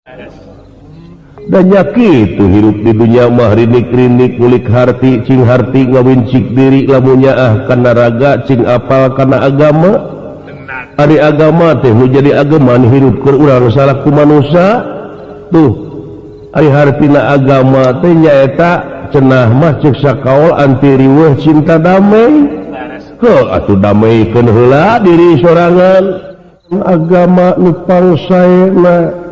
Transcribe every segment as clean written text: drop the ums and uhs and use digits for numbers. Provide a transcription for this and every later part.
Dan itu hirup di dunia mah rinik-rinik ngulik harti cing harti ngawincik diri lamun nyaah kana raga cing apal kana agama. Ari agama teh nu jadi ageman hirup keur urang salaku manusia tuh. Ari hartina agama teh nyaeta cenah mah ceuk sakaol anti riweuh cinta damai. Heuh atuh dameikeun heula diri sorangan. Agama nu pangsaena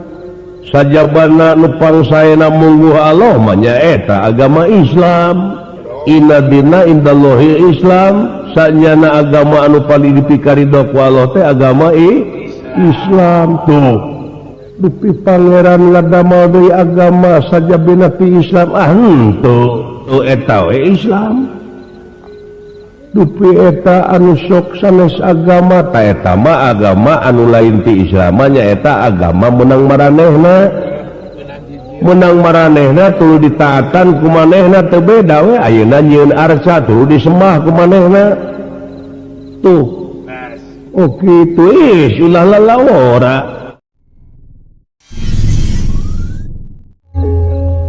sajabana nu pangsaena mungguh Allah mah nyaeta agama Islam. Inna dina indallahi Islam. Sanyana agama anu paling dipikarido ku Allah teh agama Islam tuh. Dupi pangeran ngadamal deui agama sajabina ti Islam ah henteu tuh eta we Islam. Dupi eta anu sok sanes agama ta eta mah agama anu lain ti Islam nyaeta agama menang maranehna. Menang maranehna tuluy ditaatan ku manehna teu beda we ayeuna nyieun arca tuluy disembah ku manehna tuh. Oh kitu ih ulah lalawora.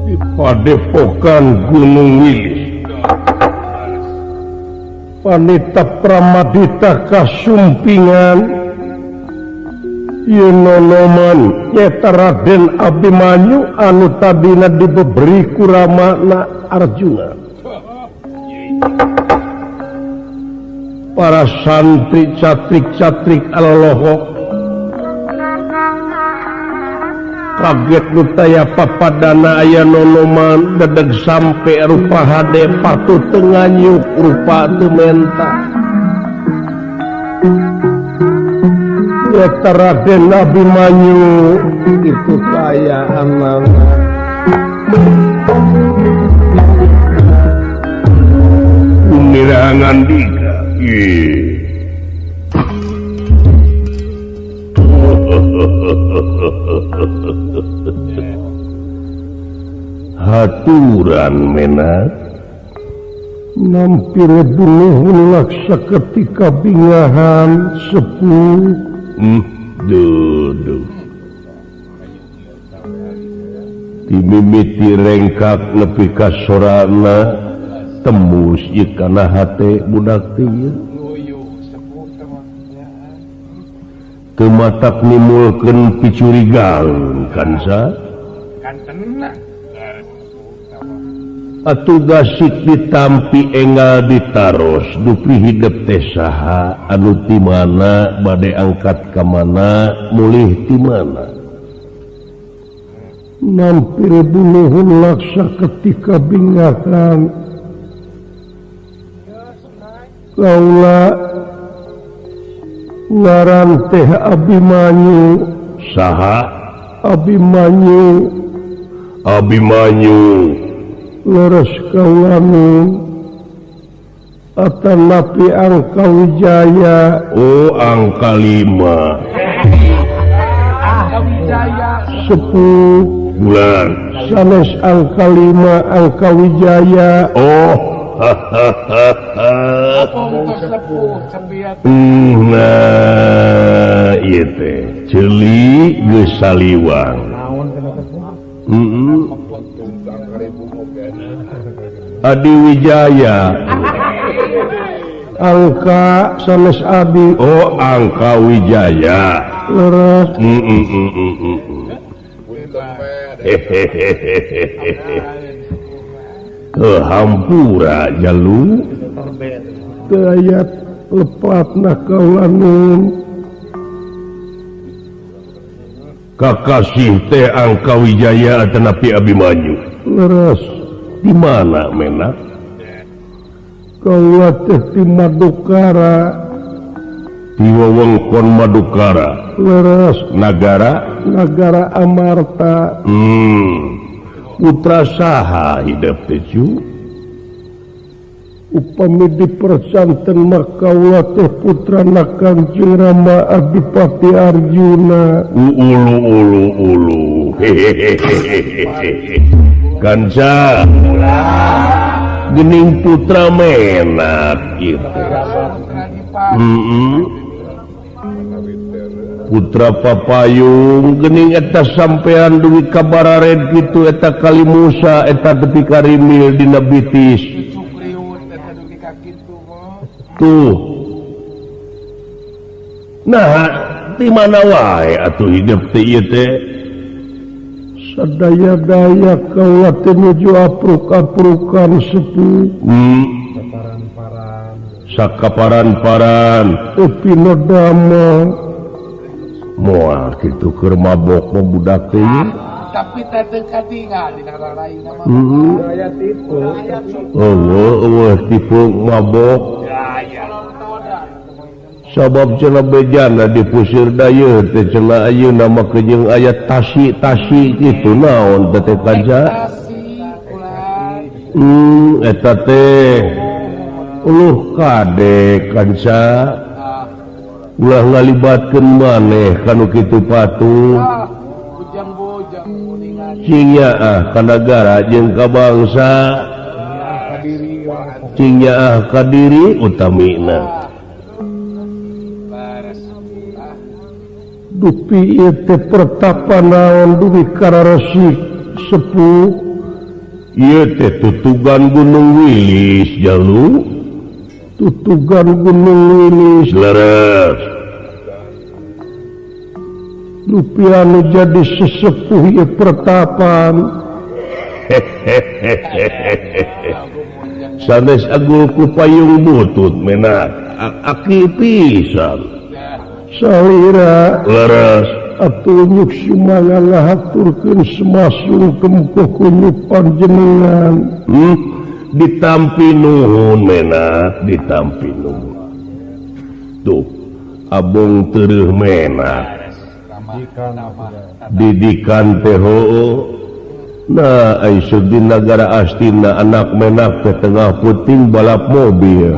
Di padepokan Gunung Wilis Panita Pramadita kasumpingan ieu nonoman nyaeta Raden Abimanyu anu tadina dibeberi ku Ramana Arjuna. Para santri catrik-catrik alolohok kaget nu taya papadana aya nonoman dedeg sampe rupa hade patut teu nganyuk rupa teu menta. Nyaeta Raden Abimanyu itu kaayaan Kumirangan diga. Haturan menak nampir bunuh laksa ketika bingahan sepuh. Duh dimimiti rengkak nepi ka sorana tembus ieu kana hate budak teh ieu teu matak nimulkeun picurigang kansa atuh gasik ditampi enggal ditaros dupi hidep teh saha anu ti mana bade angkat ka mana mulih ti mana. Nampir bunuhun laksa ketika bingakan kaula ngaran teh Abimanyu. Saha Abimanyu? Abimanyu leres kaulanu atanapi angka wijaya. Oh angka 5 sepuh bulan sanes angka 5 angka wijaya. Oh nah ieu teh ceuli geus saliwang. Adi Wijaya angka sanes Abi. Oh angka Wijaya leres. Hampura jalu ayat lepatna kaulanun kakasih teh angka Wijaya atanapi Abimanyu leres. Di mana menak kaula teh ti Madukara di wewengkon Madukara leres. Nagara nagara Amarta. Putra saha hidep teh cu? Upami dipersanten mah kaula teh putrana Kangjeng Rama Adipati Arjuna. Ulu ulu ulu hehehe Kanca gening putra menak gitu. Putra Papayung geuning eta sampean dugi ka barared kitu eta Kali Musa eta tepi ka rimil dina bitis. Tuh. Nah, di mana wae atuh hidup teh ieu teh? Sadaya-daya kaula teh nuju apruk-aprukan sepuh. Sakaparan-paran tepi damel. Moal kitu keur mabok mah budak teh tapi teh teu katingal dina raraina mah. Aya tipu. Eueuh tipu mabok. Sabab cenah bejana dipusir dayeuh teh cenah ayeuna mah kejeung aya tasi-tasi kitu naon teh teh kanca. Eta teh uluh kade kanca. Ulah ngalibatkeun maneh kanu kitu patuh. Cing nyaah ka nagara jeung ka bangsa. Cing nyaah ka diri utamina. Dupi ieu teh pertapa naon dugi kararesik sepuh. Ieu teh tutugan Gunung Wilis jalu. Tutugan Gunung Wilis leres. Dupi anu jadi sesepuh ieu pertapan. Sanes agul ku payung butut menak aki pisan. Salira leres atuh nyuk sumangga ngahaturkeun semasung kemkoh kunyuk panjenengan. Ditampi nuhun menak, ditampi nuhun. Tuh abong tereuh menak. Didikan teh hoo. Nah ai di nagara Astina anak menak ke tengah puting balap mobil.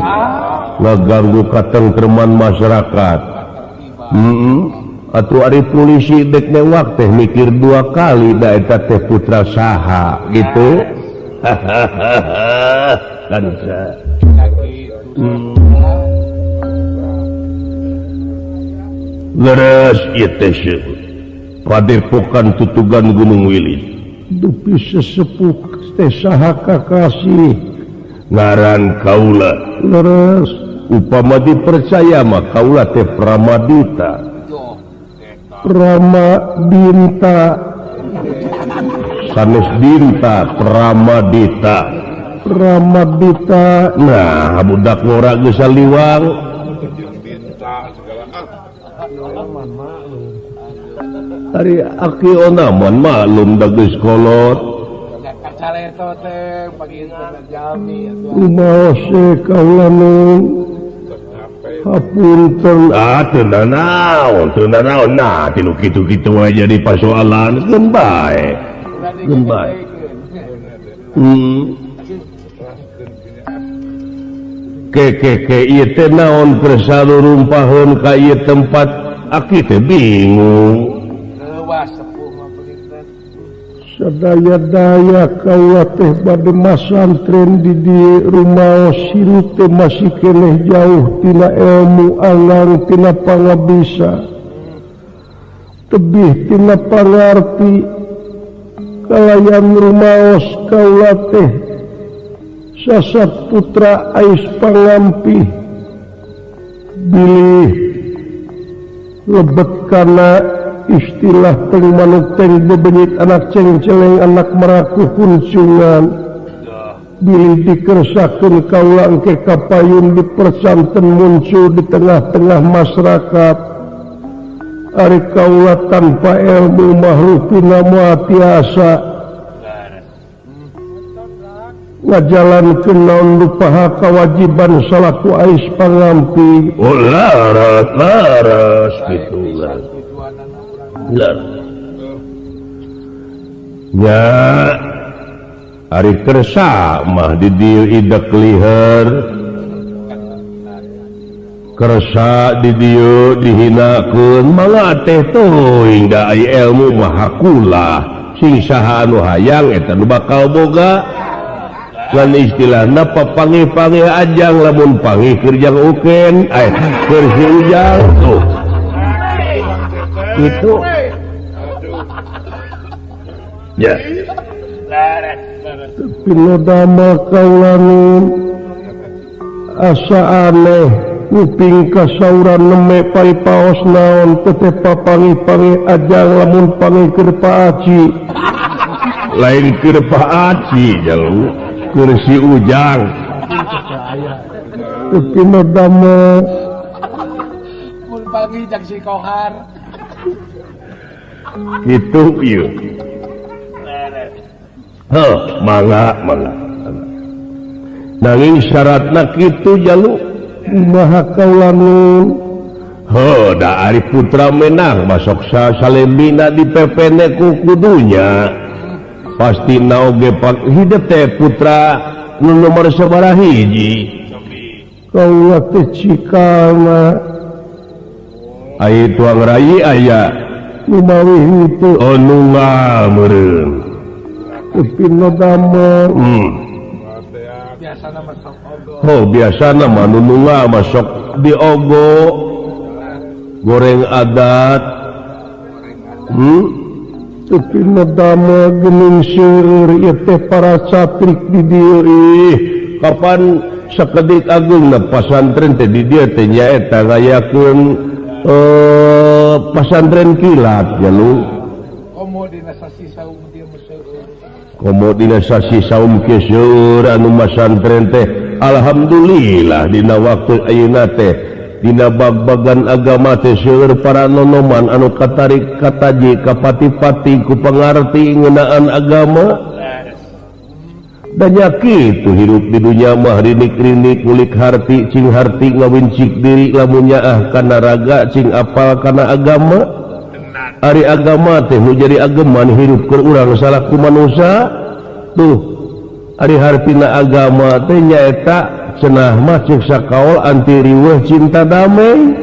Ngaganggu katengtreman masyarakat. Atuh ari polisi dek newak teh mikir dua kali da eta teh putra saha gitu. Kanca. Leres ieu teh padepokan tutugan Gunung Wilis. Dupi sesepuh teh saha kakasih ngaran kaula. Leres upama dipercaya mah kaula teh Pramadita. Pramadinta. Sanes Dinta, Pramadita. Pramadita. Nah, budak ngora geus saliwang. Ari aki onaman maklum da geus kolot. Rumaos kaula nu hapunten teu nanaon, teu nanaon. Nah, tinu kitu-kitu wae jadi pasoalan keun bae. Keun bae. Ke ieu teh naon keur salurumpaheun ka ieu tempat aki teh bingung. Sadaya-daya kaula teh bade masantren di dieu rumaos hirup teh masih keneh jauh tina ilmu alang tina pangabisa tebih tina pangarti kalayan rumaos kaula teh sasat putra ais pangampih bilih lebet kana istilah teng manuk teng bebenyit anak ceng-celeng anak meraku kuncungan bilih dikersakeun kaula engke kapayun dipersanten muncul di tengah-tengah masyarakat. Ari kaula tanpa ilmu mahrupina moal tiasa ngajalankeun naon lupaha kawajiban salaku ais pangampi. Oh laras laras kitu laras. Nya ari kersa mah di dieu idek liher. Kersa di dieu dihinakeun mangga teh teuing da ai ilmu mah hakulah sing saha anu hayang eta nu bakal boga. Lan istilahna papanggih-panggih ajang lamun panggih keur jang uken keur si ujang tuh. Gitu ya. Tapi nodama kaulanun asa aneh nguping kasauran neme paripaos naon tete papangi-pangi ajang lamun pangi keur Pak Aci. Lain keur Pak Aci jalu keur si Ujang. Tapi nodama mun pangi jang si Kohar. Gitu ieu. Heuh, mangga mangga. Nanging syaratna kitu jalu kumaha kaulanun. Heuh, da ari putra menang masok salemina di pepene ku kudunya. Pasti naoge pak hidup teh putra nu nomor sabaraha hiji. Kaula teh cikalna ai tuang rai aya lumawi henteu. Oh nunggal meureun. Tapi nodama biasana mah sok ogo. Oh biasana mah nu nunggal mah sok diogo goreng adat. Tapi nodama geuning seueur ieu teh para catrik di dieu. Ih, kapan sakedik agungna pasantren teh di dieu teh nyaeta ngayakeun pasantren kilat jalu. Komo dina sasi saum dieu seueur. Komo dina sasi saum kieu seueur anu masantren teh. Alhamdulillah dina waktu ayeuna teh dina bag-bagan agama teh seueur para nonoman anu katarik kataji kapati-pati ku pangarti ngeunaan agama. Banyak kitu hirup di dunia mah rinik-rinik ngulik harti cing harti ngawincik diri lamun nyaah kana raga cing apal kana agama. Ari agama teh nu jadi ageman hirup keur urang salaku manusia tuh. Ari hartina agama teh nyaeta cenah mah ceuk sakaol anti riweuh cinta damai.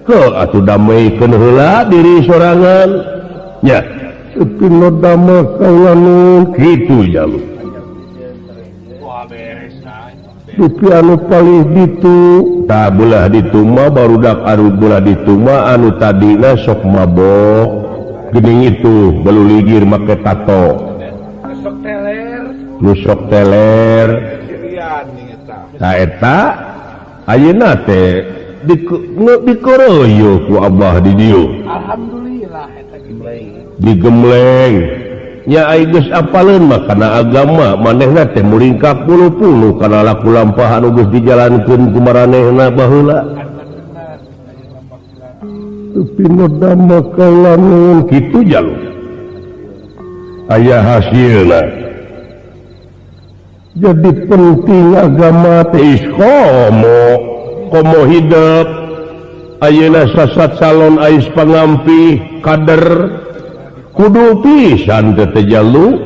Heuh atuh damaikeun heula diri sorangan nya. Tapi nodama kaulanun kitu jalu. Dupi anu palih ditu tah belah ditu mah barudak anu belah ditu mah anu tadina sok mabok geuning itu baluligir make tato sok teler nu sok teler ta eta ayeuna teh dikoroyo ku Abah di dieu. Alhamdulillah eta digembleng nya ai geus apaleun mah kana agama manehna teh muringkak puluh-puluh kana laku lampah anu geus dijalankeun ku maranehna baheula. Tapi nodama kaulanun kitu jalu aya hasilna. Jadi penting agama teh komo komo hidup ayeuna sasat calon ais pangampi kader kudu pisan teh jalu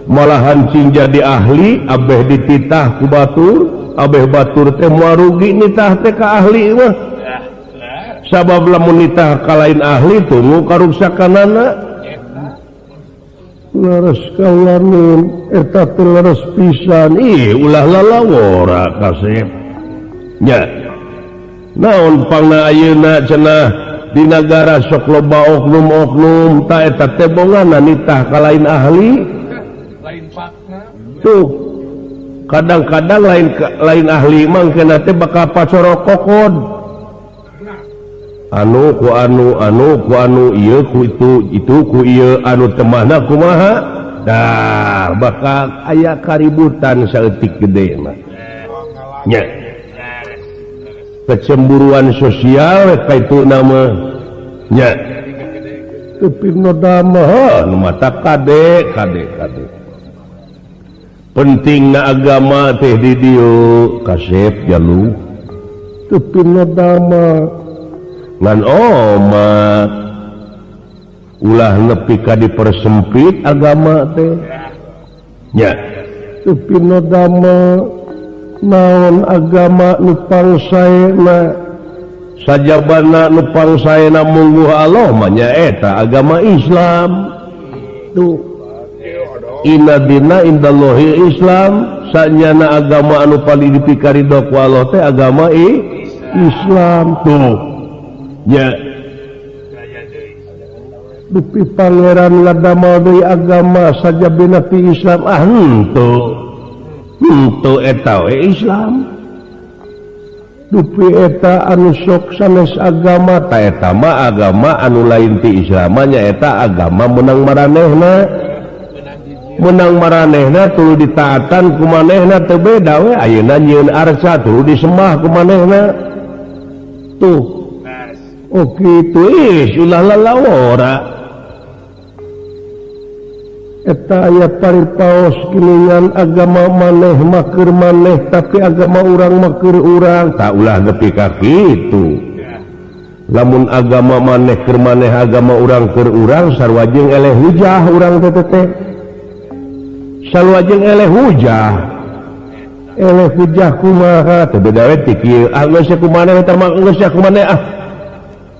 malahan cing jadi ahli abeh dititah ku batur abeh batur teh moal rugi nitah teh ka ahli mah. Sabab lamun nitah ka lain ahli tunggu karuksakanana. Leres kaulanun eta teh leres pisan. Ih ulah lalawora kasep nya. Naon pangna ayeuna cenah di nagara sok loba oknum-oknum ta eta teh bongana nitah ka lain ahli lain pakna tuh. Kadang-kadang lain ahli mangkena teh bakal pacorokokod anu ku anu anu ku anu ieu ku itu itu ku ieu anu temahna kumaha dah bakal aya kaributan saeutik gede mah nya. Kecemburuan sosial kaitu nama nya. Tapi nodama nu mata kade kade kade pentingna agama teh di dieu kasep jalu. Tapi nodama ngan omat ulah nepi ka dipersempit agama teh nya. Tapi nodama naon agama nu pangsaena sajabana nu pangsaena mungguh Allah mah nyaeta agama Islam tuh. Inna dina indallahi Islam sanyana agama anu paling dipikarido ku Allah teh agama Islam tuh nya. Dupi pangeran ngadamel deui agama sajabina ti Islam ah henteu. Henteu eta we Islam. Dupi eta anu sok sanes agama ta eta mah agama anu lain ti Islam nya eta agama menang maranehna. Menang maranehna tuluy ditaatan ku manehna teu beda we ayeuna nyieun arca tuluy disembah ku manehna. Tuh. Oh kitu ih ulah lalawora. Eta aya paripaos kiningan agama maneh makeur maneh tapi agama urang makeur urang tak ulah nepi ka kitu. Lamun agama maneh keur maneh agama urang keur urang sarua jeung eleh hujah urang teh teh. Sarua jeung eleh hujah. Eleh hujah kumaha teh beda we ti kieu. Ah geus kumaneh eta mah geus kumaneh ah.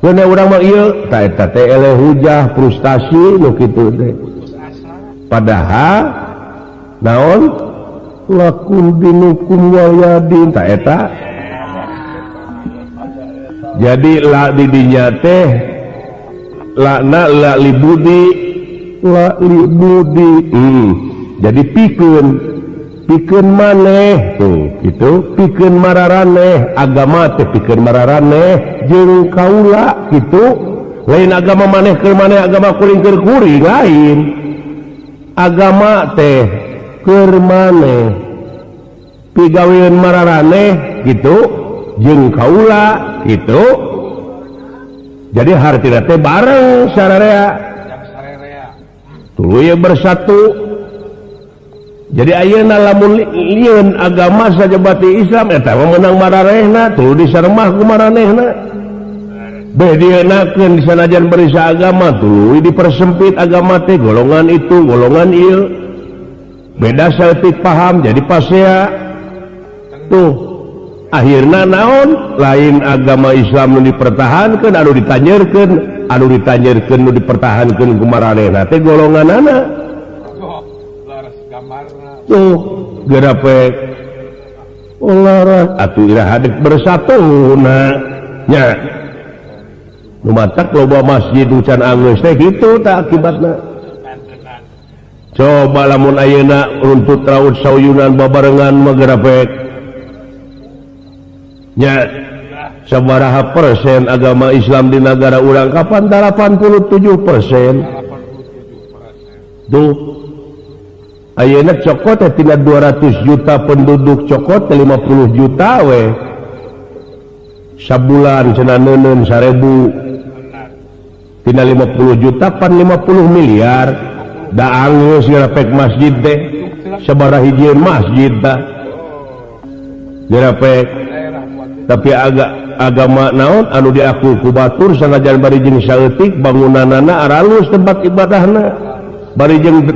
Geuna urang mah ieu ta eta teh eleh hujah frustasi nu kitu teh. Padahal naon lakum dinukum waliyadin ta eta. Jadi la di dinya teh lakna la libudi la libudi. Jadi pikeun pikeun maneh tuh gitu pikeun mararaneh agama teh pikeun mararaneh jeung kaula gitu. Lain agama maneh keur maneh agama kuring keur kuring lain. Agama teh keur maneh pigaweun mararaneh gitu jeung kaula gitu. Jadi hartina teh bareng sararea tuluy bersatu. Jadi ayeuna lamun lieun agama sajabati Islam eta mah meunang mararehna tuluy disaremah ku maranehna. Beh dienakeun sanajan berisa agama tuluy dipersempit agama teh golongan itu golongan ieu. Beda saeutik paham jadi pasea. Tuh akhirna naon lain agama Islam nu dipertahankeun anu ditanyeurkeun anu ditanyeurkeun nu dipertahankeun ku maranehna teh golonganana. Tuh gerapek ulah atuh iraha dek bersatuna nya. Nu matak loba masjid can anggeus teh kitu tah akibatna. Coba lamun ayeuna runtut raut sauyunan babarengan mah gerapek nya sabaraha persen agama Islam di negara urang kapan 87%. Tuh ayeuna cokot teh tina 200 juta penduduk cokot teh 50 juta we. Sabulan cenah neuneun 1000. Tina 50 juta pan 50 miliar. Da anggeus ngarepek masjid teh sabaraha hijieun masjid tah. Ngarepek tapi agama naon anu diaku ku batur sanajan bari jeung saeutik bangunanana aralus tempat ibadahna. Bari jeung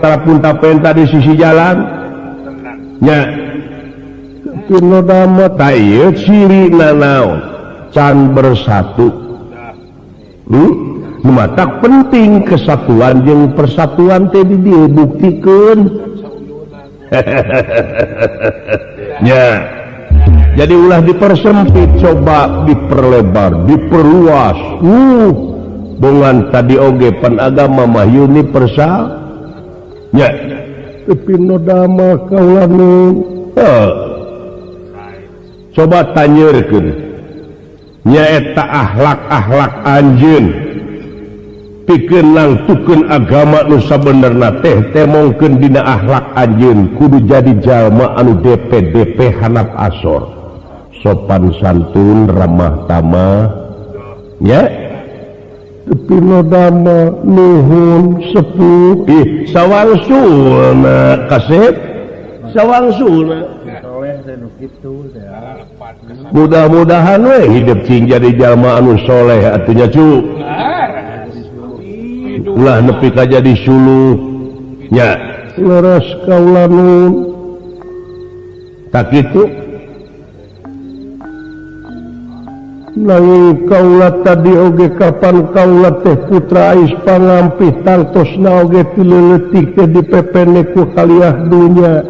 tarapunta-penta di sisi jalan nya tinodama ta ieu cirina naon can bersatu. Nu matak penting kesatuan jeung persatuan teh di dieu buktikeun. Nya jadi ulah dipersempit coba diperlebar diperluas. Bongan tadi oge pan agama mah universal nya. Tapi nodama kaula nu coba tanyeurkeun nyaeta akhlak-akhlak anjeun pikeun nangtukeun agama nu sabenerna teh temongkeun dina akhlak anjeun kudu jadi jalma anu DP-DP hanap asor sopan santun ramah tamah nya. Tapi nodama nuhun sepuh ih sawangsulna kasep sawangsulna. Mudah-mudahan we hidup cing jadi jalma anu soleh atunya cu. Ulah nepi ka jadi suluh nya. Leres kaula nun tak kitu. Nanging kaula tadi oge kapan kaula teh putra Ais pangampih tangtosna oge ti leutik teh dipepene ku kaliah dunya.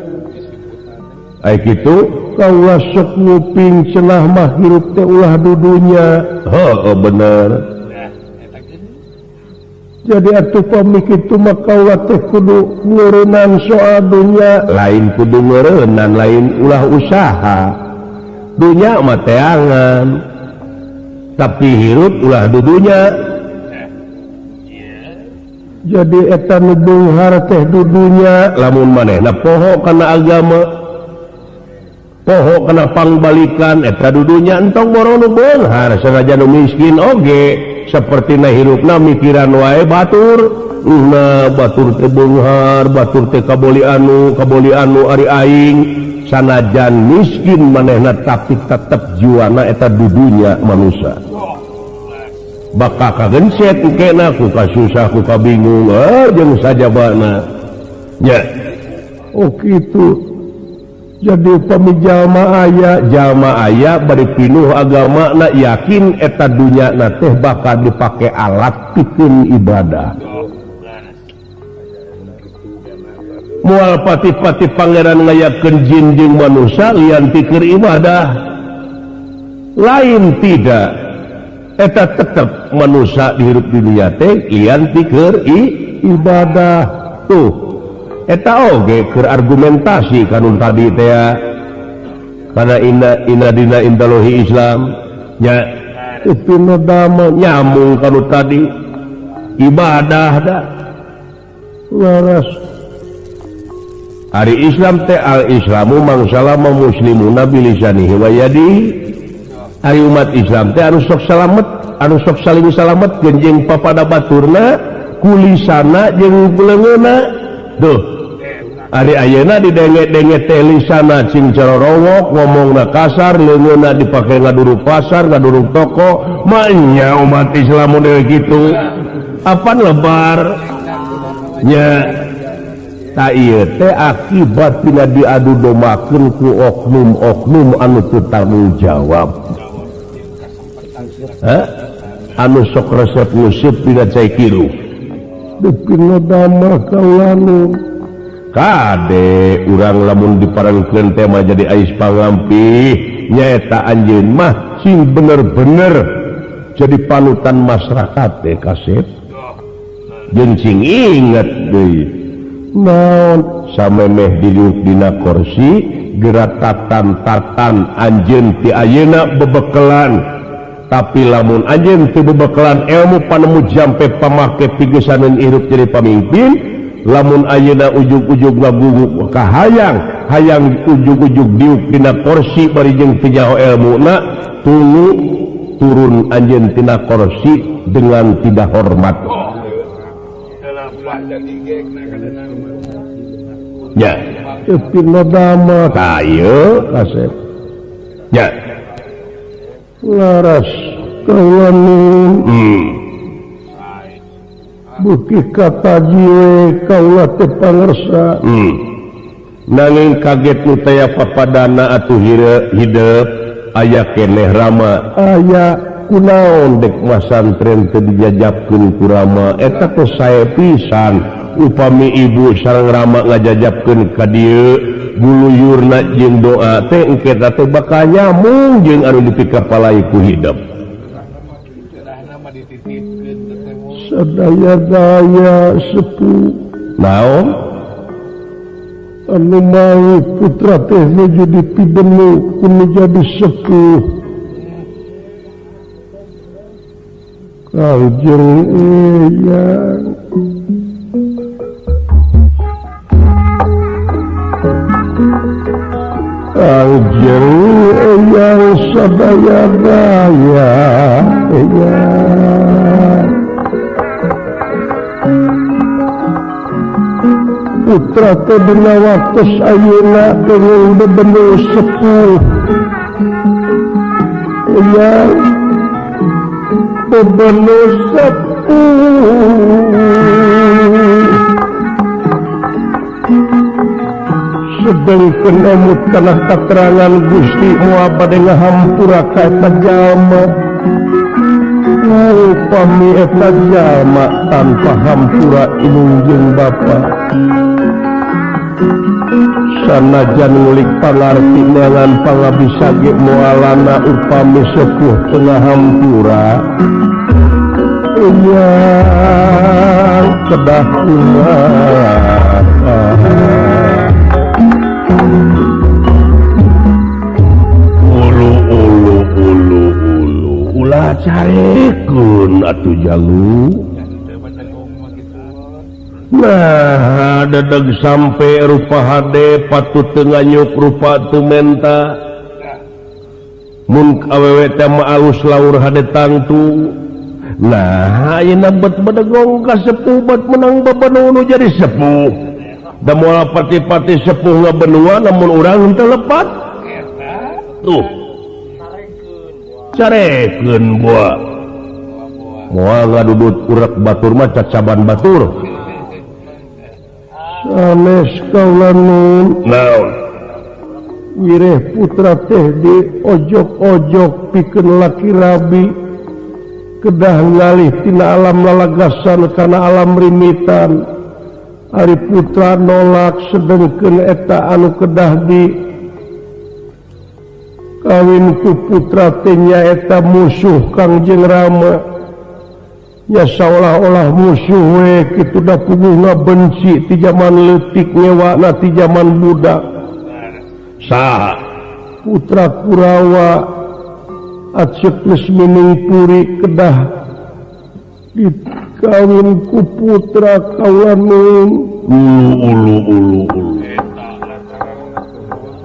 Ai kitu kaula sok nguping cenah mah hirup teh ulah dudunya. Heuh bener. Jadi atuh pamik itu mah kaula teh kudu ngeureunnan soal dunya, lain kudu ngeureunnan, lain ulah usaha. Dunya mah teangan, tapi hirup ulah dudunya. Jadi eta nu beunghar teh dudunya, lamun manehna poho kana agama, poho kana pangbalikan, eta dudunya entong boro nu beunghar sanajan nu miskin oge. Seperti na hirupna mikiran wae batur, na batur teh beunghar, batur teh kaboli anu ari aing sanajan miskin manehna tapi tetep jiwana eta dudunya manusia. Bakal kagenset kena ku kasusah ku kabingung, jeung sajabana. Nya. Oh kitu. Jadi upami jalma aya bari pinuh agama na yakin eta dunya na teh bakal dipake alat pikeun ibadah. Moal pati-pati pangeran ngayakeun jin jeung manusia lian pikir ibadah. Lain tidak, eta tetep manusia dihirup dunia teh lian pikir ibadah. Tuh eta oge keur argumentasi kanun tadi teh karena inna dina indalohi Islam nya itu nodama nyambung kanu tadi ibadah da laras. Ari Islam teh al Islamu mangsalama muslimuna bilisanihi wa yadihi. Ari umat Islam teh anu sok salamet, anu sok saling salamet jeung papada baturna kulisana jeung leungeunna. Duh, ari ayeuna didenge-denge teh lisana cing carorowok, ngomongna kasar, leungeunna dipake ngaduruk pasar, ngaduruk toko, manya umat Islam model gitu. Apan lebar nya ta ieu teh akibat tina diadu dombakeun ku oknum-oknum anu teu tanggung jawab. Hah? Anu sok resep nguseup dina cai kiruh. Kade urang lamun diparengkeun teh mah jadi ais pangampih nyaeta anjeun mah sing bener-bener jadi panutan masyarakat teh kasep jeung sing inget deui naon samemeh didiuk dina kursi gerak tatan-tatan anjeun ti ayeuna bebekelan. Tapi lamun anjeun teu bebekelan ilmu panemu jampe pamake pigesaneun hirup jadi pamimpin, lamun ayeuna ujug-ujug ngaguguk ka hayang, hayang ujug-ujug diuk dina kursi bari jeung teu nyaho elmuna, tulu turun anjeun tina kursi dengan tidak hormat. Ya, eupi nodama tah ieu kasep. Ya. Laras kaulanu buki kata jiwe kaula teh pangersa. Nanging kaget nu taya papadana atuh hidep aya keneh Rama aya kunaon dek masantren teu dijajabkeun ku Rama eta teh sae pisan upami ibu sareng Rama ngajajabkeun ka dieu guluyurna jeung doa teh engke teh bakal nyambung jeung anu dipikapalai ku hidep. Sadaya-daya sepuh naon anu mau putra teh nuju dipibenu ku nu jadi sepuh Kangjeng Eyang. Kangjeng Eyang sadaya-daya eyang putra teh dina waktos ayeuna deung bebenu sepuh eyang bebenu sepuh sedengkeun emut kana katerangan Gusti moal bade ngahampura ka eta jalma. Upami eta jalma tanpa hampura inung jeung bapa sanajan ngulik pangarti neangan pangabisa ge moalana upami sepuh teu ngahampura. Eyang kedah kumaha ulu ulu ulu ulu ulah carekeun atuh jalu. Nah dedeg sampai rupa hade patut teu nganyuk rupa teu menta mun awewe teh mah alus laur hade tangtu. Nah ayeuna bet bedegong ka sepuh bet menang bebenua nu jadi sepuh da moal pati-pati sepuh ngabenua namun urang henteu lepat tuh carekeun boa moal ngadudut urek batur mah cacaban batur. Sanes kaula nun naon wireh putra teh di ojok-ojok pikeun laki rabi kedah ngalih tina alam lalagasan kana alam rimitan. Ari putra nolak sedengkeun eta anu kedah di kawin ku putra teh nyaeta musuh Kangjeng Rama. Ya seolah-olah musuh we kitu da puguh ngabenci ti zaman leutik ngewana ti zaman budak. Saha putra Kurawa acep geus minung puri kedah dikawin ku putra kaula nun. Ulu ulu ulu ulu.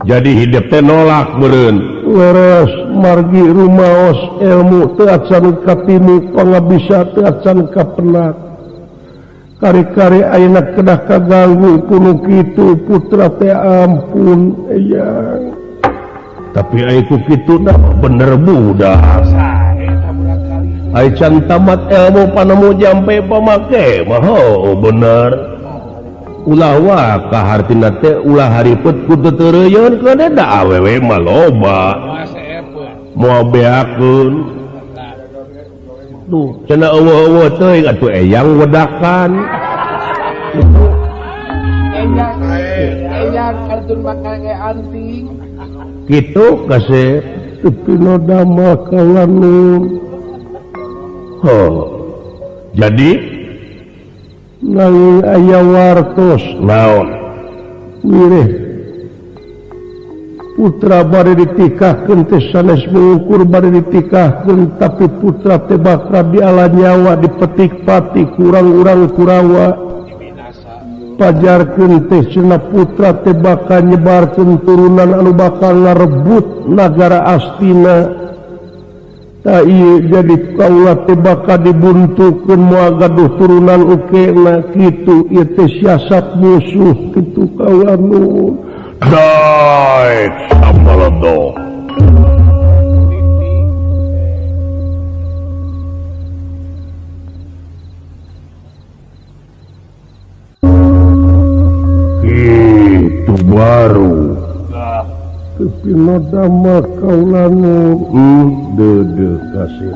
Jadi hidup teh nolak meureun. Leres margi rumaos ilmu teu acan katimu pangabisa teu acan kapenak. Kari-kari ayeuna kedah kaganggu kuno kitu putra teh ampun eyang. Tapi ai ku kitu dah bener budak. Ai can tamat ilmu panemu jampe pamake mah oh bener. Ulah waka hartina teh ulah haripet ku teu teureuyeuun keun da awewe mah loba. Moal beakeun. Duh, cenah eueuh-eueuh teuing atuh eyang wedakan. Eyang, eyang kantun bakal ge anting. Kitu kasih tepi nodama kaula nun. Oh. Jadi nanging aya wartos naon wireh putra bari ditikahkeun teh sanes mengukur bari ditikahkeun tapi putra teh bakal diala nyawa dipetik pati kurang-urang Kurawa pajarkeun teh cenah putra teh bakal nyebarkeun turunan anu bakal ngarebut nagara Astina. Ta ieu jadi kaula teh bakal dibuntukeun moal gaduh turunan ukena kitu ieu teh siasat musuh kitu kaula nun. Daek sambalado. Itu baru tepi nodama kaula nun. Dede kasih.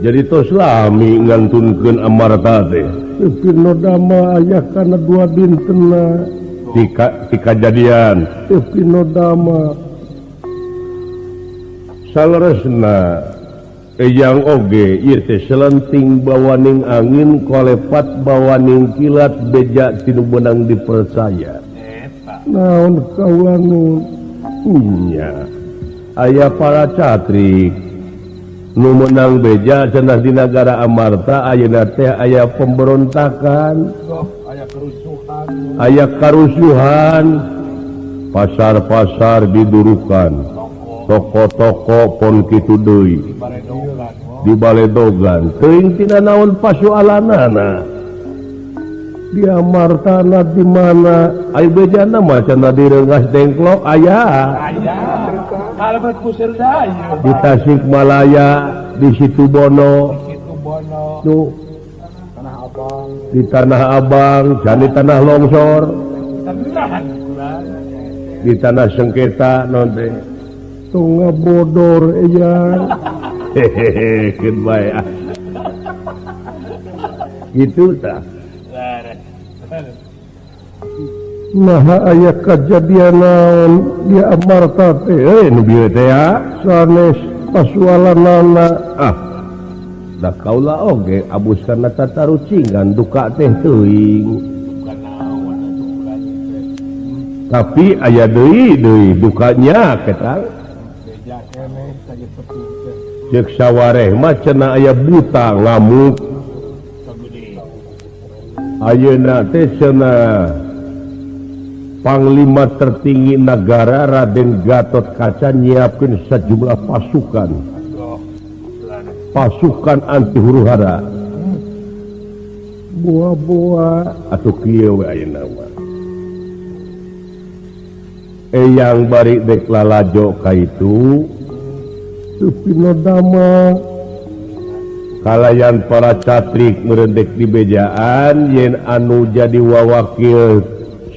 Jadi tos lami ngantunkeun amarta teh. Tepi nodama aya kana dua dintenna tika kajadian. Tepi nodama saleresna eyang oge ieu teh selenting bawaning angin kolepat bawaning kilat beja tinu beunang dipercaya. Naon kaula nun? Nya aya para catrik nu meunang beja cenah di nagara Amarta ayeuna teh aya pemberontakan, aya karusuhan, pasar-pasar didurukan, toko-toko pon kitu deui dibaledogan teuing tina naon pasualanana. Di Amartana di mana? Ai bejana mah cenah di Rengas Dengklok aya. Di Tasikmalaya, di Situbondo, tuh di Tanah Abang, dan di tanah longsor, di tanah sengketa nanti. Tong ngabodor eyang. Hehehe, keun bae ah. Gitu tah. Maha aya kajadian naon di Amarta teh nu bieu teh ya sanes pasualanana ah Da kaula oge abus kana tatarucingan duka teh teuing. Tapi aya deui deui dukanya ketang. Ceuk sawareh mah cenah aya buta ngamuk. Ayeuna teh cenah Panglima tertinggi negara Raden Gatot Kaca nyiapkeun sejumlah pasukan. Pasukan anti huru-hara. Buah-buah atuh kieu we ayeuna mah. Eyang bari dek lalajo ka itu teu pinodama kalayan para catrik merendek di bejaan yen anu jadi wawakil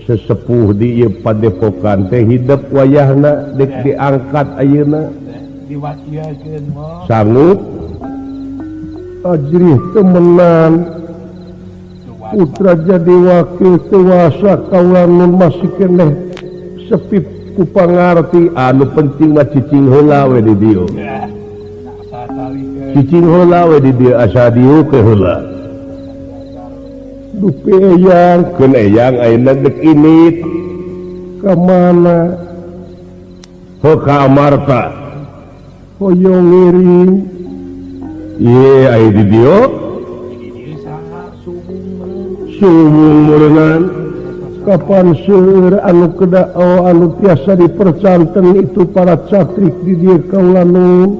sesepuh di ieu padepokan teh hidep wayahna dek diangkat ayeuna diwakilkeun mah sanggup ajrih temenan putra jadi wakil tewasa kaula nun masih keneh sepi ku pangarti anu penting mah cicing heula we di dieu cicing heula we di dieu asa dieu ke heula dupi eyang keun eyang ayeuna dek init ka mana ho ka Amarta hoyong ngiring ieu aya di dieu suwung meureungan kapan seueur anu kedah anu tiasa dipercanten itu para catrik di dieu kaula nu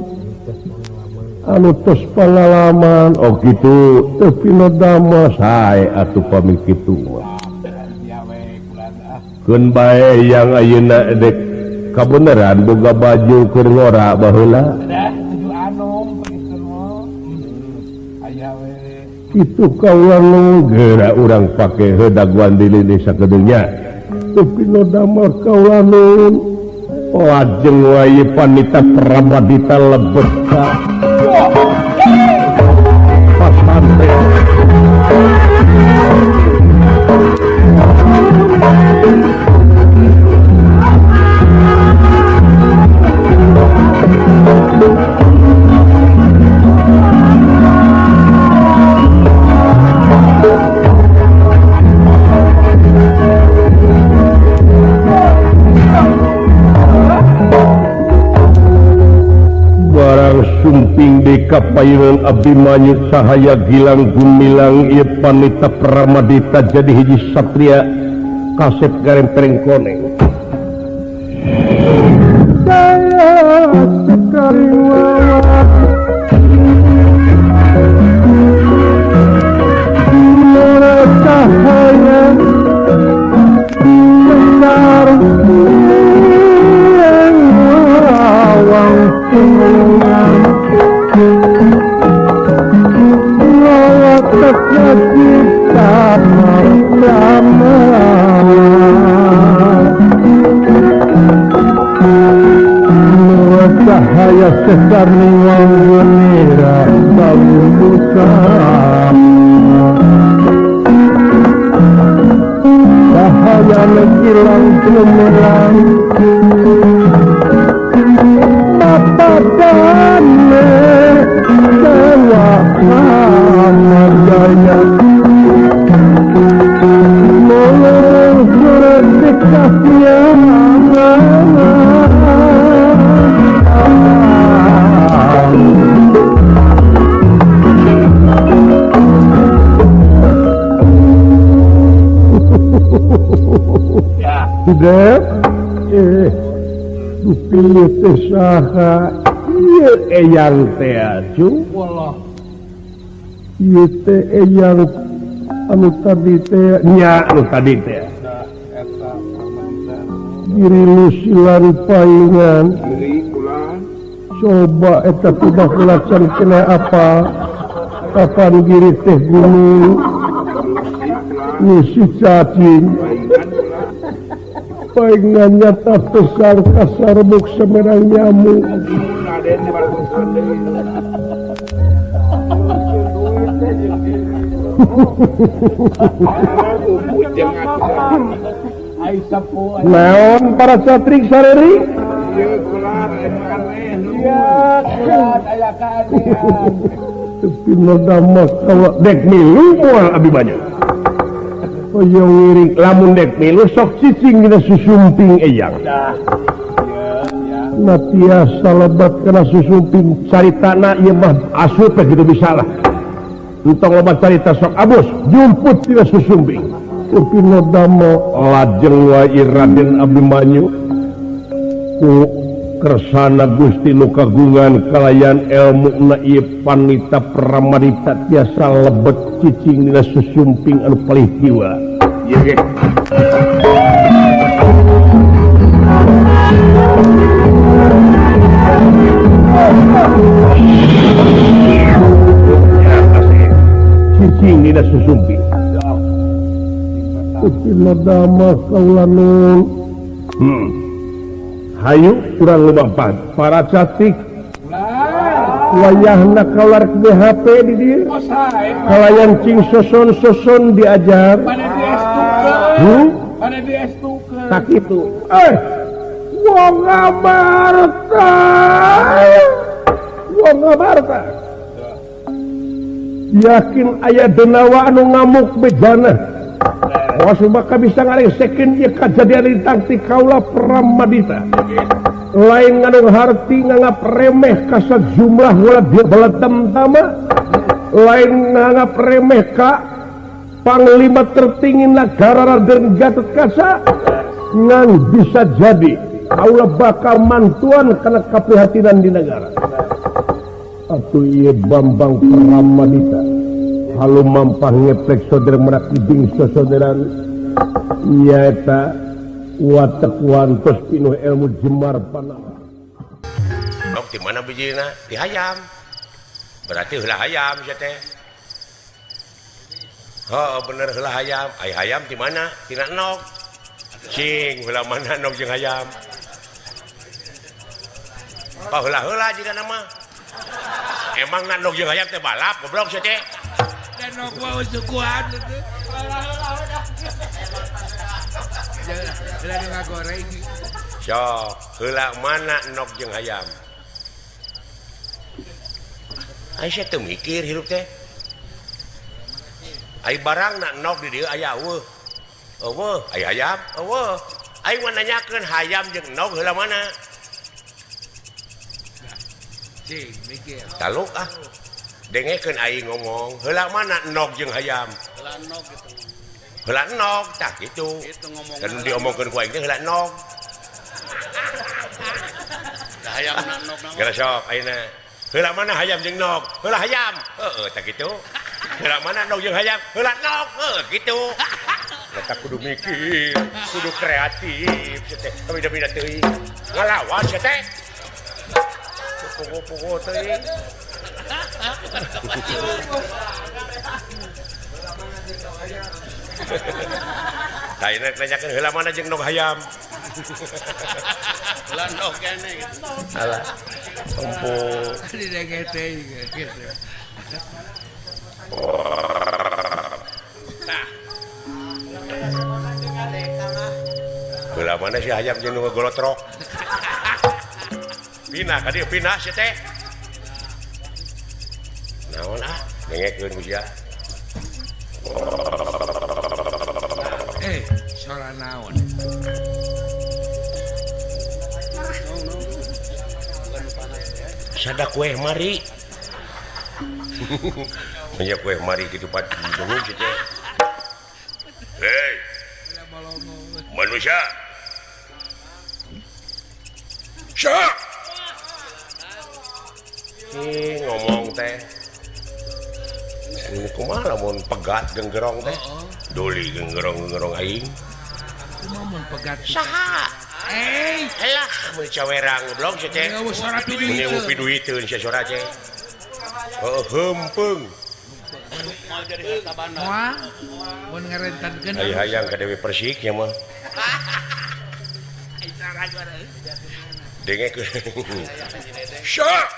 anu tos pangalaman oh kitu teu pinodama sae atuh pami kitu mah keun bae yang ayeuna dek kabeneran boga baju keur ngora baheula itu kaula nu geura urang pake heudaguan di lini sakedeungnya teu pinodama kaula nu lajeng wae panita Pramadita lebet ka pasantren. Barang sumping di kapayungan Abimanyu cahaya gilang gumilang ieu panita Pramadita jadi hiji satria kasep garempereng koneng. Saya sekali wawat cahaya besar lawang cahaya segar niwang wenira cahaya legilang gemerlang mata dane dewa amarjaya molong surat Hidep dupi teh saha ieu eyang teh acu wallah ieu teh eyang anu tadi teh nya anu tadi teh eta diri lusilan paingan diri kula coba eta tibah kulacan kena apa kapan giri teh gunung ngisi cacing paingan nyata besar kasar buk semerang nyamuk. Naon para catrik sareri? Tepi nodama kawa dek milu moal Abimanyu. Hoyong ngiring lamun dek milu sok cicing dina susumping eyang. Na tiasa lebat kana susumping caritana ieu mah asup teh kitu bisa lah. Entong loba carita sok abus jumput tina susumping. Tepi nodama lajeng wae Raden Abimanyu ku kersana Gusti nu kagungan kalayan ilmu na ieu panita pramadita tiasa lebet cicing dina susumping anu palih kiwa. Ieu ge. Cicing dina susumping. Gusti nodama kaula nun. Hayu kurang lumampan para catik wayahna kalar BHP di dieu kalayan cing soson-soson diajar pada diestukeun tak kitu wong ngamarta wong ngamarta yakin aya denawa anu ngamuk bejana Wasubaka bisa ngaresekeun ieu kajadian lintang ti kaula Pramadita. Lain ngandung harti nganggap remeh ka sajumlah wala beletem tama. Lain nganggap remeh ka panglima tertinggi nagara Raden Gatotkaca. Ngan bisa jadi kaula bakal mantuan kana kaprihatinan di negara. Atuh ieu Bambang Pramadita. Halu mampah ngeplek saudara merak ibing saudara nyaeta watek wantos pinuh ilmu jemar panah. Nok di mana bijina? Di hayam. Berarti heula hayam sia teh. Heuh bener heula hayam. Ai hayam di mana? Tina nok. Cing heula mana nok jeung hayam. Pa heula-heula jigana mah. Emang nok jeung hayam teh balap goblok sia teh. Dan gua usukuan itu. Heula ngagoreng. Sok, heula mana nok jeung hayam? Ai sia teu mikir hirup teh. Ai barangna nok di dieu aya eueuh. Eueuh, ai hayam eueuh. Ai mah nanyakeun hayam jeung nok heula mana? Cing, mikir. Taluk ah. Dengekeun aing ngomong, heula mana nok jeung hayam? Heula nok gitu. Heula nok tah kitu. Dan diomongkeun ku aing teh heula nok. Da hayam na nok na. Geura sok ayeuna. Heula mana hayam jeung nok? Heula hayam. Heeh tah kitu. Heula mana nok jeung hayam? Heula nok. Heuh kitu. Eta kudu mikir, kudu kreatif sia teh. Beda-beda teuing. Ngalawan sia teh. Pugu-pugu teuing. Tah nanyakeun heula mana jeung nok hayam. Heula nok kene gitu. Alah. Empuk. Di DGT gitu. Nah. Heula mana si hayam jeung nu ngagolotrok. Pinah ka dieu pinah sia teh. Naon ah, dengekeun ku sia. Sora naon? Sada kue mari. Punya kue mari gitu pat dungu gitu. Hei. Manusia. Syak. Ngomong teh. Ini kumaha lamun pegat genggerong teh? Doli genggerong-genggerong aing. Kumaha mun pegat? Saha? Alah, mun cawerang goblok sia teh. Mun piduiteun sia sora teh. Heuh heumpeng. Moal jadi harta banda. Moal mun ngarentankeun. Ai hayang ka Dewi Persik nya mah. Dengekeun. Syak.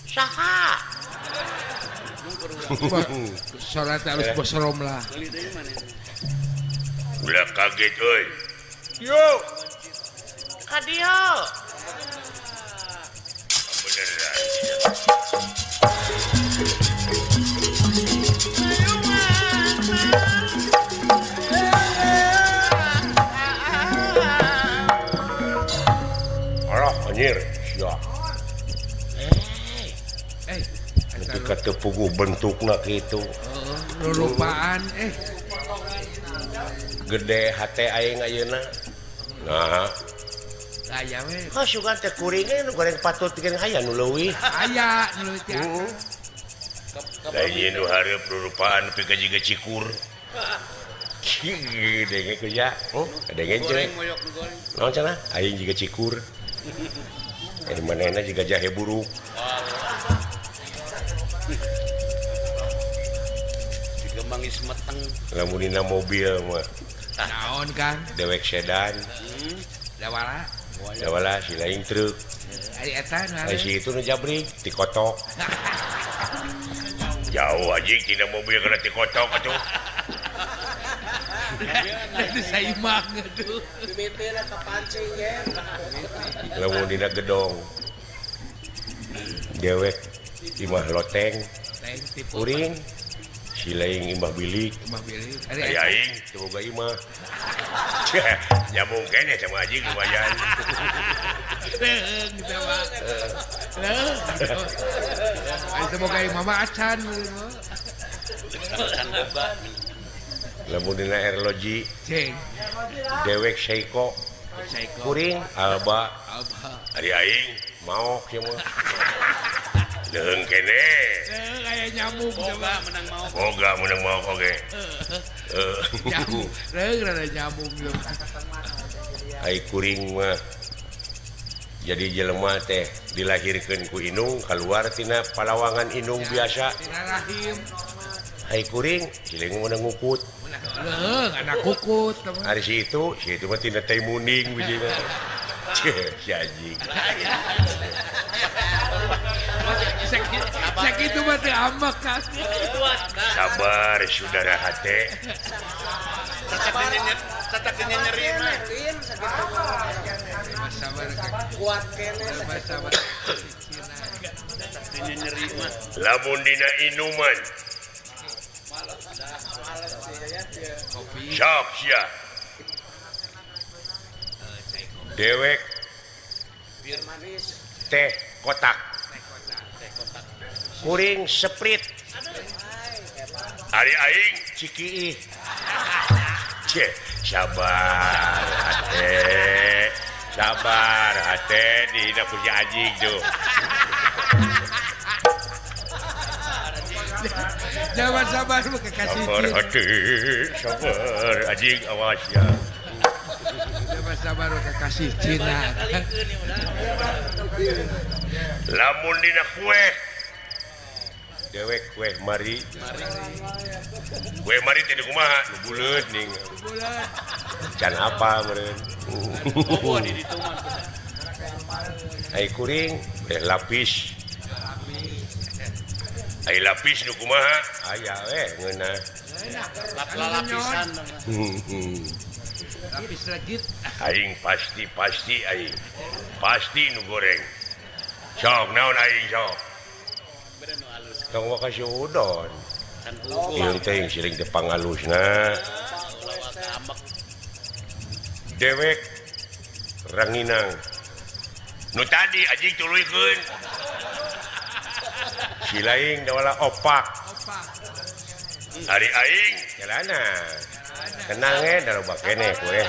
Saha? Sora teh alus bosorom lah. Ulah kaget euy. Yo. Ka dieu. Beneran. Alah anjir sia. Ketika tepugu bentukna kitu. Rupaan gede hate aing ayeuna. Nah. Aya we. Ka sugan teh kuring nu goreng patut teh aya nu leuwih. Aya nu leuwih teh. Lain nu hareup rurupaan nepi ka jiga cikur. Denge ku ya. Oh, denge jelek. Naon cenah? Aing jiga cikur. Manehna jiga jahe buruk. Jiga mangis meteng. Lamun dina mobil mah. Naon Kang? Dewek sedan. Dawala. Dawala si lain truk. Ari eta nu ari si itu nu jabrik tikotok. Jauh anjing tina mobil kana tikotok atuh. Itu saimang atuh. Mimitina kapancing ye. Lamun dina gedong. Dewek imah loteng. Kuring si lain imah bilik. Imah bilik. Ari aing teu boga imah. Nyambung keneh sama anjing lumayan. Leung teh mah. Leung. Ari teu boga imah mah acan. Acan loba. Lamun dina erloji ceng. Dewek Seiko. Kuring Alba. Ari aing maok ieu mah. Leung keneh. Leung aya nyambung boga menang maok. Boga menang maok oge. Heeh. Nyambung. Leung rada nyambung ieu. Ai kuring mah jadi jelema teh dilahirkeun ku indung kaluar tina palawangan indung biasa. Tina rahim. Ai kuring ciling mah ngukut. Leung anak kukut. Ari si itu mah tina teh muning bijina. Si anjing. Sakitu mah teu ambek kan. Sabar saudara hate. Catak nyeri mah. Sabar kuat keneh sabar. Catak nyeri mah. Lamun dina inuman. Sok sia. Dewek teh kotak. Kuring seprit. Ari aing cikiih. Ceh, sabar hate. Sabar hate dihina ku si anjing tuh. Jangan sabar lu kekasih. Sabar hate, sabar anjing awas ya. Jangan sabar lu kekasih Cina. Lamun dina kue dewek kue mari. Kue mari teh kumaha? Nu buleut ning. Can apa meureun. Oh, di ditu mah. Ai kuring teh lapis. Ai lapis nu kumaha? Aya we ngeunah. Lap-lapisan. Lapis legit. Aing pasti aing. Pasti nu goreng. Sok naon aing sok. Tong waka si udon. Ieu teh siling teh pangalusna. Dewek ranginang. Nu tadi anjing tuluykeun. Si lain dawala opak. Ari aing jalana. Tenang eh da loba keneh kue.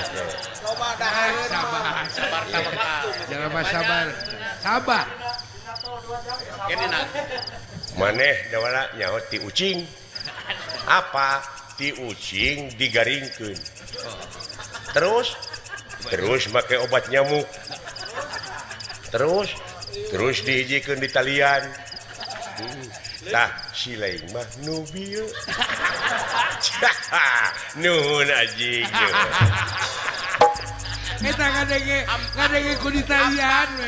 Loba dahareun. Sabar, sabar tawakal. Jangan sabar. Sabar. Kene na. Maneh dawala nyaho ti ucing. Apa? Ti ucing digaringkeun. Terus make obat nyamuk. Terus dihijikeun di talian. Tah si lain mah nu bieu. Nuhun anjing. Eta ngadenge ku di talian we.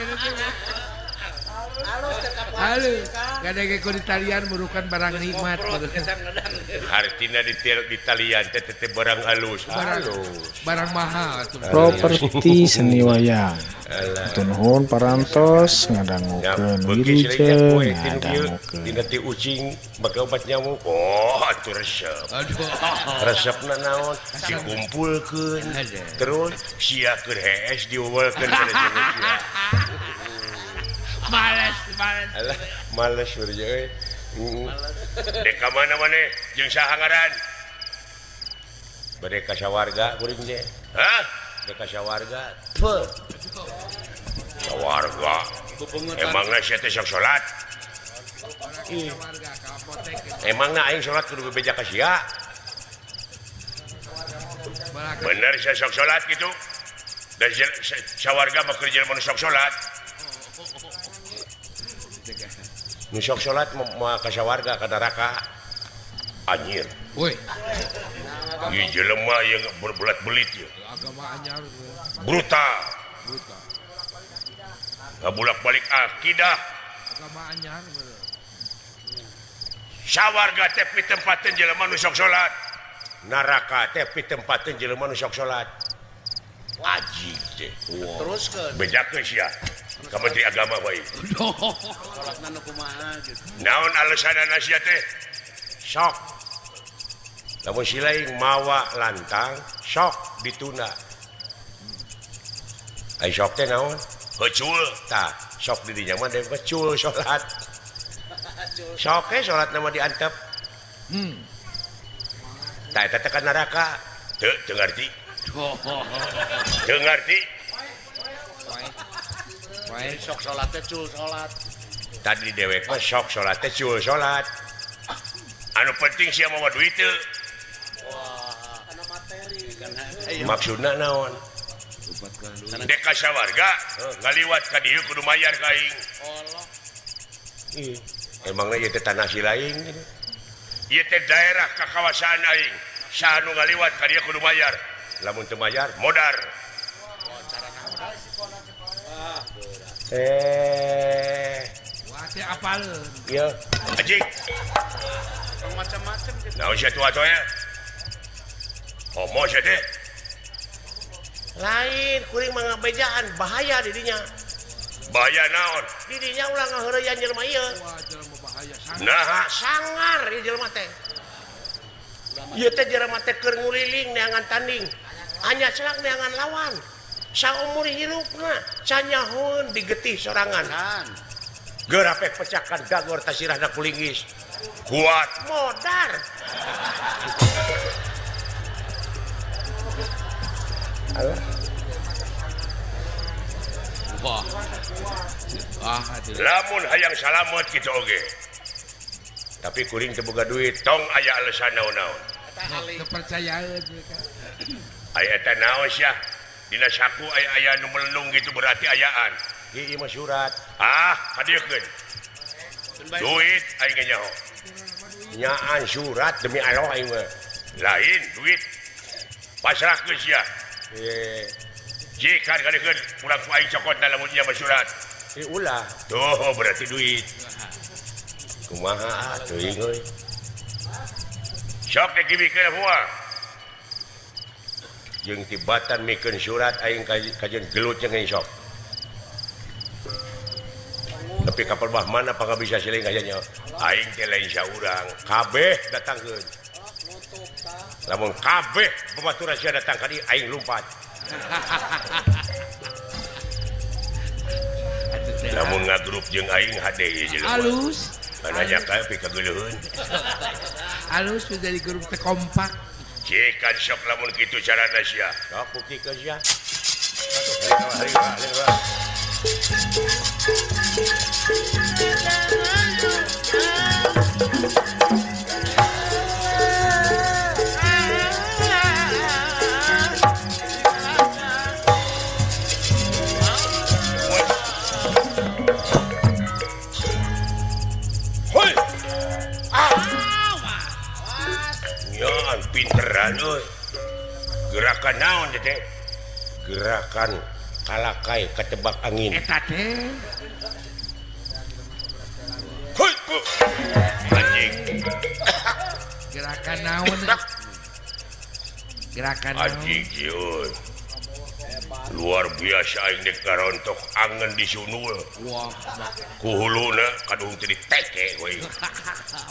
Halus, ngadenge ku di talian merupakan barang nikmat. Hartina di talian teh teh barang halus. Halus. Barang mahal atuh. Properti seni wayang. Hatur nuhun parantos ngadangukeun wilujeng ngadangukeun. Dina ti ucing make obat nyamuk. Oh, atuh resep. Aduh. Resepna naon? Dikumpulkeun. Terus sia keur hees diuwelkeun kana jeung sia. Males, males. Alah, males urang euy. Dek ka mana maneh jeung saha ngaran? Bade ka sawarga kuring teh. Hah? Dek ka sawarga. Peuh. Sawarga. Emangna sia teh sok salat? Emangna aing salat kudu bebeja ka sia? Bener sia sok salat kitu? Da sawarga mah keur jelema nu sok salat. Nu sok salat moal ka sawarga ka neraka. Anjir. Woi. Ieu jelema ieu berbelat-belit ieu. Agama anyar. Brutal. Brutal. Ngabulak-balik akidah. Agama anyar. Sawarga teh pitempateun jelema nu sok salat. Neraka teh pitempateun jelema nu sok salat. Wajib teh. Teruskeun. Bejakeun sia. Ka Menteri Agama bae. Salatna nu kumaha gitu. Naon alasanna sia teh? Sok. Lamun si lain mawa lantang, sok ditunda. Ai sok teh naon? Hecul. Tah, sok di dinya mah deui hecul salat. Sok ge salatna mah diantep. Tah eta teh ka neraka. Teu teu ngarti. Teu ngarti. Wae sok salat teh cul salat. Tadi dewek mah sok salat teh cul salat. Anu penting sia mawa duit teu. Wah, kana materi. Maksudna naon? Dek ka sawarga ngaliwat ka dieu kudu mayar ka aing. Allah. Ih, emangna ieu teh tanah si lain. Ieu teh daerah kakawasaan aing. Saha nu ngaliwat ka dieu kudu mayar. Lamun teu mayar modar. Wah, teh apaleun. Ieu, anjing. Macam-macam gitu. Naon sia tua atoya? Homo sia teh. Lain kuring mah ngabejaan bahaya di dinya. Bahaya naon? Di dinya ulah ngaheureyan jelema ieu. Wah, jelema bahaya sangar. Nah, sangar ieu jelema teh. Ieu teh jelema teh keur nguliling neangan tanding. Anya celak neangan lawan. Saumur hirupna canyahoun digetih sorangan. Geurapek pecakan dagor tasirahna kulinggis. Kuat modar. Alah. Wah. Ah, lamun hayang salamet kitu oge. Tapi kuring teu boga duit, tong aya alasan naon-naon. Teu percayaeun. Aya eta naon sia? Dina saku aya aya nu melendung gitu berarti ayaan. Ieu mah surat. Ah, hadiekeun. Duit aing ge nyaho. Nyaan surat demi Allah aing mah. Lain duit. Pasrahkeun sia. Jika kadiekeun urang ku aing cokot lamun nya mah surat. Ulah. Tuh berarti duit. Kumaha teuing euy. Sok dikibikeun moal. Jeung tibatan mikeun surat aing kajeun gelut jeung aing sok. Tapi kapal bah mana pangabisa siling aya nya. Aing teh lain saurang, kabeh datangkeun. Lamun kabeh babaturan sia datang ka dieu aing lumpat. Lamun ngagrup jeung aing hade ieu jelema. Alus. Banyak kae pikageuleuheun. Alus menjadi grup teh kompak. Cikan sok lamun kitu carana sia. Sok buktikeun sia. Hoi. Ah. Nyan pinteran euy. Gerakan naon teh? Gerakan kalakai ketebak angin. Eta teh. Hoi. Anjing. Gerakan naon? Gerakan naon? Anjing euy. Luar biasa aing dek karontok angen di sunul. Wah, ku huluna kadung teu diteke we.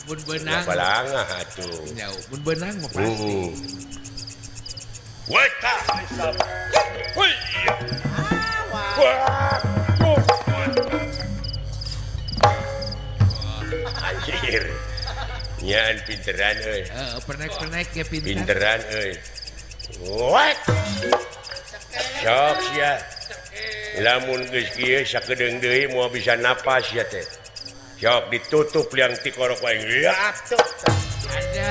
Mun beunang. Balangah atuh. Nya, mun beunang mah pasti. Weta. Woi. Anjir. Nyaan pinteran euy. Heeh, penek-penek ge pinter. Pinteran euy. Wet. Sok sia. Lamun geus kieu sakedeung deui moal bisa napas sia teh. Sok ditutup liang tikorok aing. Ya atuh. Ada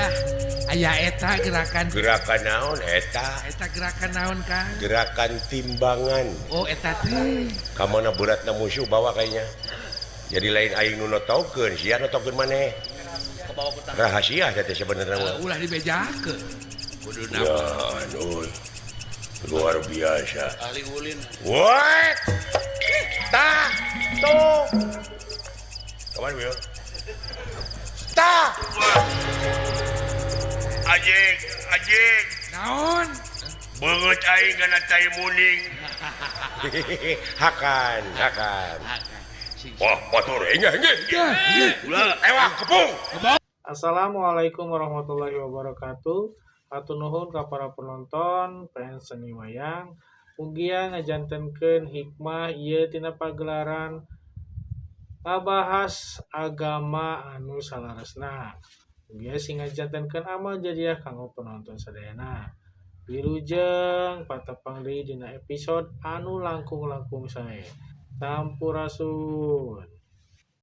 aya eta gerakan. Gerakan naon eta? Eta gerakan naon, Kang? Gerakan timbangan. Oh, eta teh. Ka mana beratna musuh bawa kayaknya. Jadi lain aing nu notokeun, sia notokeun maneh. Rahasia teh sebenarnya mah. Ulah dibejakeun. Kudu ya, aduh. Luar biasa. Ahli ulin. What? Tah, tuh. Kapan, Wil? Tah. Anjing, anjing. Naon? Beungeut aing kana tai muning. Hakan, hakan. Wah, batur engah engah. Ulah ewak kepung. Assalamualaikum warahmatullahi wabarakatuh. Hatur nuhun ka para penonton fans seni wayang. Mugia ngajantenkeun hikmah ieu tina pagelaran ngabahas agama anu salaresna. Mugia sing ngajantenkeun amal jariah kanggo penonton sadayana. Wilujeng patepang deui dina episode anu langkung-langkung sae. Sampurasun.